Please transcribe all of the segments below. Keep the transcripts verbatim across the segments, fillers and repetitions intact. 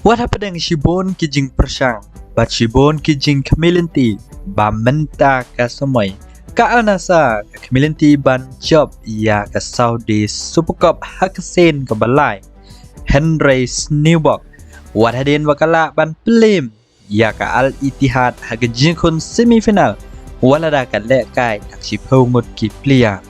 Wat hapdeng shibun ki jingpyrshang bad shibun ki jingkhmih lynti ba mynta ka samoi ka Al Nassr ka khmih lynti ban jop ïa ka Saudi Super Cup ha ka sien kaba lai. Hynrei sniewbok, wat hadien ba ka lah ban plie ïa ka Al Ittihad ha ka jingïakhun semi final, wat lada ka lehkai tang shiphew ngut ki player.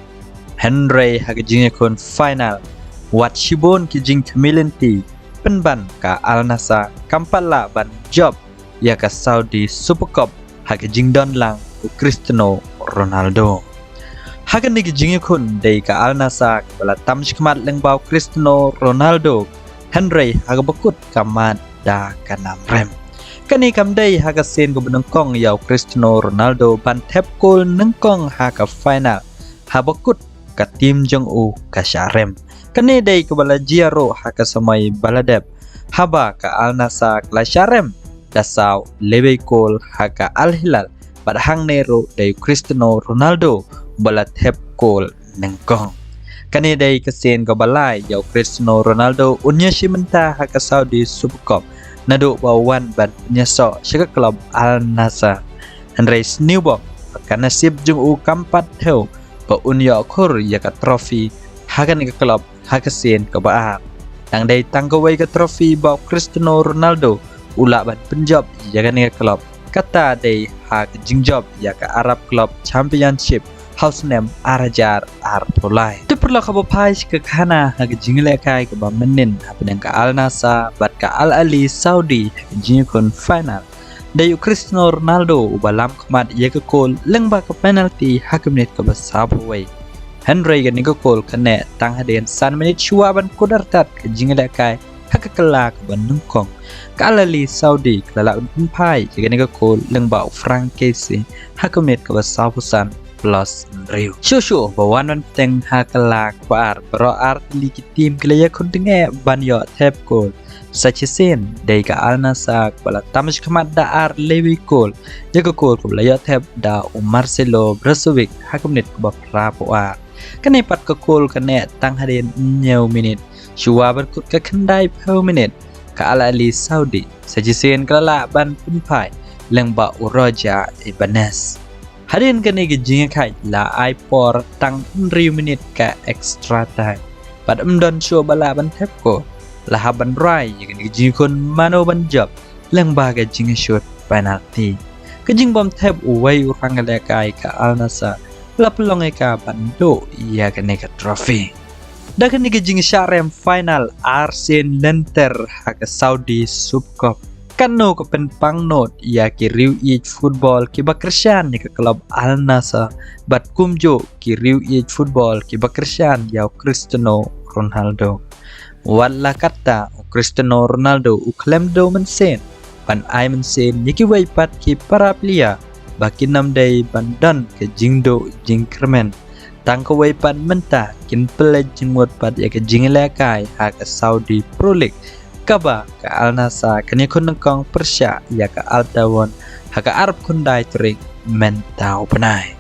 Hynrei ha ka jingïakhun final, wat shibun ki jingkhmih lynti, pynban ka Al Nassr kam pat lah ban jop ïa ka Saudi Super Cup ha ka jingdon lang u Cristiano Ronaldo. Ha kane ka jingïakhun dei ka Al Nassr kaba la tam shakhmat lyngba u Cristiano Ronaldo, hynrei ha kaba kut ka mad da ka nam rem. Kane kam dei ha ka sien kaba nyngkong ïa u Cristiano Ronaldo ban thep kol nyngkong ha ka final, haba kut ka tim jong u ka shah rem. Kane dei kaba la jia ruh ha ka samoi ba la dep, haba ka Al Nassr ka la shah rem da saw lewei kol ha ka Al Hilal, bad hangne ruh dei u Cristiano Ronaldo ba la thep kol nyngkong. Kane dei ka sien kaba lai ïa u Cristiano Ronaldo un ïashim bynta ha ka Saudi Super Cup, naduh ba u wan ban ïasoh sha ka club Al Nassr. Hynrei sniewbok, ka nasib jong u kam pat thew ba un ïoh khur ïa ka trophy ha kane ka club ha ka sien kaba ar. Tang dei tang kawei ka trophy ba u Cristiano Ronaldo u lah ban pynjop ïa kane ka club, kata dei ha ka jingjop ïa ka Arab Club Championship ha u snem ar hajar arphew lai. To paralok, haba phai sha ka khana ha ka jinglehkai kaba mynnin hapdeng ka Al Nassr bad ka Al Ahli Saudi ha ka jingïakhun final, dei u Cristiano Ronaldo uba lam khmat ïa ka kol lyngba ka penalty ha ka minit kaba sawphew wei. Hynrei kane ka kol ka neh tang hadien san minit shuwa ban kut artat ka jinglehkai ha ka kylla kaba nyngkong. Ka Al Ahli Saudi ka la lah ban pynphai ïa kane ka kol lyngba u Franck Kessie ha ka minit kaba sawphew san plus hynriew. Shuh shuh ba wan ban bteng ha ka kylla kaba ar, baroh ar tylli ki tim ki la ïakhun tyngeh ban ïoh thep kol. Sa shisien dei ka Al Nassr kaba la tam shakhmat da ar lewei kol ïa ka kol kaba la ïoh thep da u Marcelo Brozovic ha ka minit kaba phraphew ar. Kane pat ka kol ka neh tang hadien hynñiew minit shuwa ban kut ka khyndaiphew minit. Ka Al Ahli Saudi sa shisien ka la lah ban pynphai lyngba u Roger Ibanez. Hadien kane ka jingïakhaid la ai por tang hynriew minit ka extra time, bad ym don shuh ba lah ban thep kol. La hap ban rai ïa kane ka jingïakhun mano ban jop lyngba ka jingïashut penalty. Ka jingbym thep uwei u rangïalehkai ka Al Nassr la pynlong ïa ka ban duh ïa kane ka trophy. Da kane ka jingshah rem final ar sien lynter ha ka Saudi Super Cup, kano ka pynpang nud ïa ki riew ïeit football kiba kyrshan ïa ka club Al Nassr, bad kumjuh ki riew ïeit football kiba kyrshan ïa u Cristiano Ronaldo. Wat la katta, u Cristiano Ronaldo u khlem duh mynsiem ban ai mynsiem ïa kiwei pat ki para player ba kin ym dei ban don ka jingduh jingkyrmen. Tang kawei pat mynta kin pynleit jingmut pat ïa ka jingïalehkai ha ka Saudi Pro League, kaba ka Al Nassr kan ïakhun nyngkong pyrshah ïa ka Al Taawoun ha ka arphew khyndai tarik mynta u bnai.